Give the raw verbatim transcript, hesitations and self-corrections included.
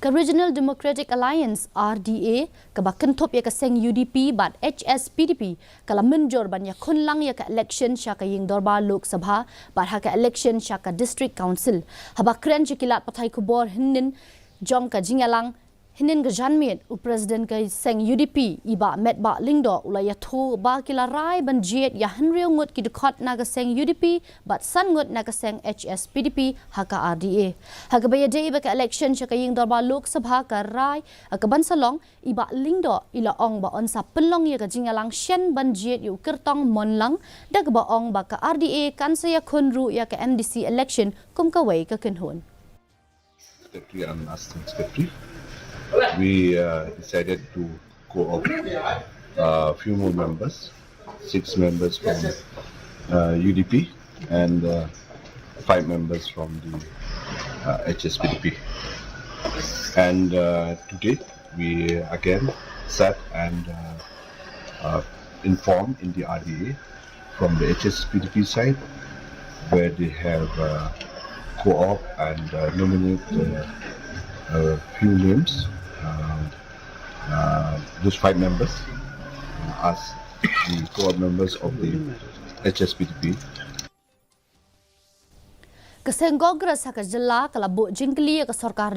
Ka Regional Democratic Alliance, R D A, kaba kynthup ïa ka seng U D P bad H S P D P, ka la mynjur ban ïakhun lang ïa ka election sha ka ïing dorbar Lok Sabha bad ha ka election sha ka District Council. Haba kren sha ki lad pathai khubor hynnin jong ka jingïalang, hynnin ka janmiet, u President ka seng U D P, i Bah Metbah Lyngdoh, u la ïathuh ba ki la rai ban jied ïa hynriew ngut ki dkhot na ka seng U D P bad san ngut na ka seng H S P D P ha ka R D A. Ha kaba ïadei bad ka election sha ka ïing dorbar Lok Sabha ka rai, ha ka ban sa long, i Bah Lyngdoh i la ong ba yn sa pynlong ïa ka jingïalang shen ban jied ïa u Kyrtong Monlang, da kaba ong ba ka R D A kan sa ïakhun ruh ïa ka M D C election kum kawei ka kynhun. Secretary and Assistant Secretary, we uh, decided to co-opt a few more members, six members from uh, U D P and uh, five members from the uh, H S P D P. And uh, today we again sat and uh, uh, informed in the R D A from the H S P D P side, where they have uh, co-op and uh, nominate uh, a few names, uh, uh, those five members, uh, as the co-op members of the H S P D P. Ka seng Congress ha ka jylla ka la buh jingkylli ïa ka sorkar